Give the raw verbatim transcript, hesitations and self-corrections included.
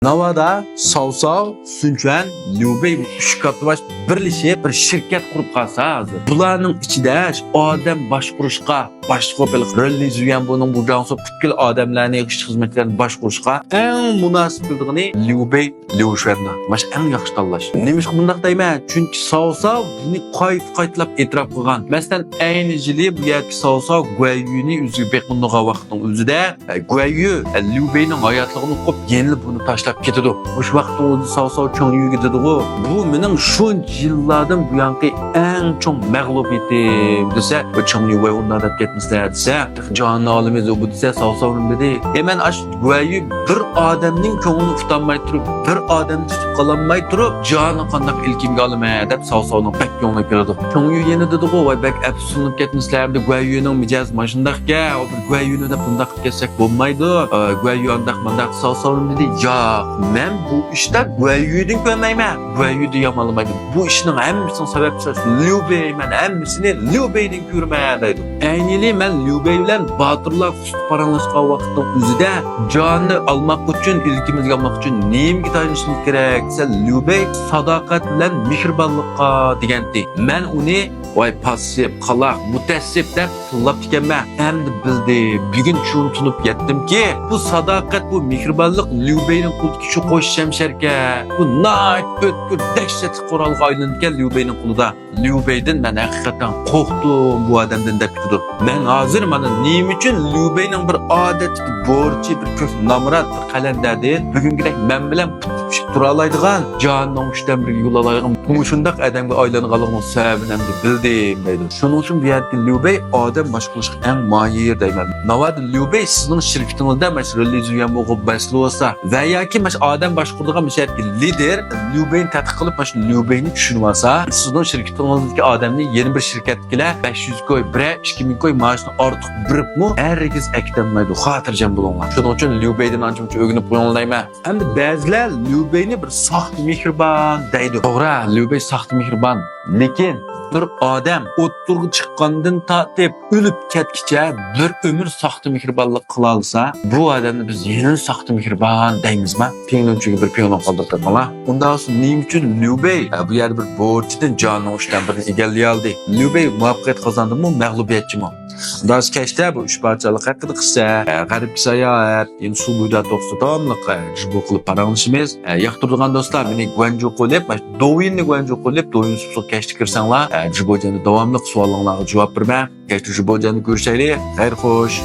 ناۋادا ساۋساۋ، سۈنچۈەن، ليۇبېي، بۇ ئۈچ كاتتىباش بىرلىشىپ بىر شىركەت قۇرۇپ قالسا ھازىر. بۇلارنىڭ ئىچىدە ئادەم باشقۇرۇشقا باشلىق بولۇپ ھېلىقى رېن لى زۈيۈەنبۇنىڭ بۇ جياڭسۇ پۈتكۈل ئادەملەرنى، ئىشچى خىزمەتچىلەرنى باشقۇرۇشقا ئەڭ مۇناسىپ كېلىدىغىنى ليۇبېي، ليۇشۈەن. ماش ئەڭ ياخشى تاللاش. نېمىشقا بۇنداق دەيمەن؟ چۈنكى ساۋساۋ بۇنى قايتا-قايتىلاپ ئېتىراپ قىلغان. مەسىلەن، ئەينى يىلى بۇ يەردىكى ساۋساۋ گۇەييۈنى ئۆزىگە بېقىندۇرغان ۋاقىتنىڭ ئۆزىدە، ئە، گۇەييۈ، ئە، ليۇبېينىڭ ھاياتلىقىنى ئوقۇپ، يەنىلا بۇنى تاشلاپ كېتىدۇ. مۇشۇ ۋاقىتنىڭ ئۆزىدە ساۋساۋ چېڭيۈگە دېدىغۇ، بۇ مېنىڭ شۇنچە يىللاردىن بۇيانقى ئەڭ چوڭ مەغلۇبىيىتىم دېسە، بۇ چېڭيۈ، ۋاي ئۇنداق دەپ كەتمىسىلە دېسە، جانىنى ئالىمىز بۇ دېسە، ساۋساۋ نېمە دېدى؟ ئە، مەن ئاش گۇەييۈ بىر ئادەمنىڭ كۆڭلىنى ئۇتالماي تۇرۇپ، بىر ئادەمنى تۇتۇپ قالالماي تۇرۇپ، جانىنى قانداق ئىلكىمگە ئالىمەن دەپ ساۋساۋنىڭ بەك كۆڭلى كېلىدۇ. چېڭيۈ يەنە دېدىغۇ، ۋاي بەك ئەپسۇسلىنىپ كەتمىسىلە، ئەمدى گۇەييۈنىڭ مىجەزى ماشۇنداقكەن، ئۇ بىر گۇەييۈنى دەپ بۇنداق كەتسەك بولمايدۇ. ئە، گۇەييۈ ئانداق مانداق. ساۋساۋ نېمە دېدى؟ ياق، مەن بۇ ئىشتا گۇەييۈدىن كۆرمەيمەن، گۇەييۈدىن يامانلىمايمەن. بۇ ئىشنىڭ ھەممىسىنىڭ سەۋەبچىسى ليۇبېي، مەن ھەممىسىنى ليۇبېيدىن كۆرىمەن دەيدۇ. ئەينىلى مەن ليۇبېي بىلەن باتۇرلار خۇسۇسىي پاراڭلاشقان ۋاقىتنىڭ ئۆزىدە جاننى ئالماق ئۈچۈن، ئىلكىمىزگە ئالماق ئۈچۈن نېمىگە تايىنىشىمىز كېرەك دېسە، ليۇبېي ساداقەت بىلەن مېھرىبانلىققا دېگەنتى. مەن ئۇنى ۋاي پاسسىپ، قالاق، مۇتەسسىپ دەپ تىللاپتىكەنمەن. ئەمدى بىلدىم، بۈگۈن شۇنى تونۇپ يەتتىمكى، بۇ ساداقەت، بۇ مېھرىبانلىق ليۇبېينىڭ قولىدىكى شۇ قوش شەمشەركەن. بۇ ناھايىتى ئۆتكۈر، دەھشەتلىك قورالغا ئايلىنىدىكەن ليۇبېينىڭ قولىدا. ليۇبېيدىن مەن ھەقىقەتەن قورقتۇم بۇ ئادەمدىن دەپ كېتىدۇ. مەن ھازىر مانا نېمە ئۈچۈن ليۇبېينىڭ بىر ئادەتتىكى بورچى، بىر كۆك نامرات، بىر قەلەندەردىن بۈگۈنكىدەك مەن بىلەن پۇت تۇتۇشۇپ تۇرالايدىغان، جانىنىڭ ئۈچتىن بىرىگە يول ئالالايدىغان مۇشۇنداق ئادەمگە ئايلانغانلىقىنىڭ سەۋەبىنى ئەمدى بىلدىم دەيدۇ. شۇنىڭ ئۈچۈن بۇ يەردىكى ليۇبېي ئادەم باشقۇرۇشقا ئەڭ ماھىر دەيمەن. ناۋادا ليۇبېي سىزنىڭ شىركىتىڭىزدە مەسىلەن رېن لى زۈيۈەنبۇغا بەسلى بولسا ۋە ياكى ماش ئادەم باشقۇرىدىغان مۇشۇ يەردىكى لىدېر ليۇبېينى تەتقىق قىلىپ، ماش ليۇبېينى چۈشىنىۋالسا، سىزنىڭ شىركىتىڭىزدىكى ئادەمنى يەنە بىر شىركەتتىكىلەر بەش يۈز كوي، بىرەر ئىككى مىڭ كوي مائاشنى ئارتۇق بېرىپمۇ ھەرگىز ئەكېتەلمەيدۇ. خاتىرجەم بولۇڭلار. شۇنىڭ ئۈچۈن ليۇبېيدىن ئانچە-مۇنچە ئۆگىنىپ قويۇڭلار دەيمەن. ئەمدى بەزىلەر ليۇبېينى بىر ساختا مېھرىبان دەيدۇ. توغرا، ليۇبېي ساختا مېھرىبان. لېكىن بىر ئادەم ئوتتۇرىغا چىققاندىن تارتىپ ئۆلۈپ كەتكىچە بىر ئۆمۈر ساختا مېھرىبانلىق قىلالىسا، بۇ ئادەمنى بىز يەنە ساختا مېھرىبان دەيمىزما؟ پىڭلۇنچۈگە بىر پىڭلۇن قالدۇرۇپ بېقىڭلار. ئۇنداق بولسا نېمە ئۈچۈن ليۇبېي، ئە، بۇ يەردە بىر بورچىدىن جانىنىڭ ئۈچتىن بىرىنى ئىگىلىيەلدى؟ ليۇبېي مۇۋەپپەقىيەت قازاندىمۇ، مەغلۇبىيەتچىمۇ؟ ئۇنداق بولسا كەچتە بۇ ئۈچ پارچىلىق ھەققىدە قىسسە، ئە، غەربكە ساياھەت، يەنە سۇ بويىدا توختىتاملىق، ئە، جىبو قىلىپ پاراڭلىشىمىز. ئە، ياقتۇرىدىغان دوستلار، مېنى گۇەنجۇ قىلىپ، مانا شۇ دوۋيىننى گۇەنجۇ قىلىپ، دوۋيىن سۇپسۇق كەچتە كىرسەڭلار، ئە، جىبوجيەندە داۋاملىق سوئالىڭلارغا جاۋاب بېرىمەن. كەچتە جىبوجيەندە كۆرۈشەيلى. خەير خوش.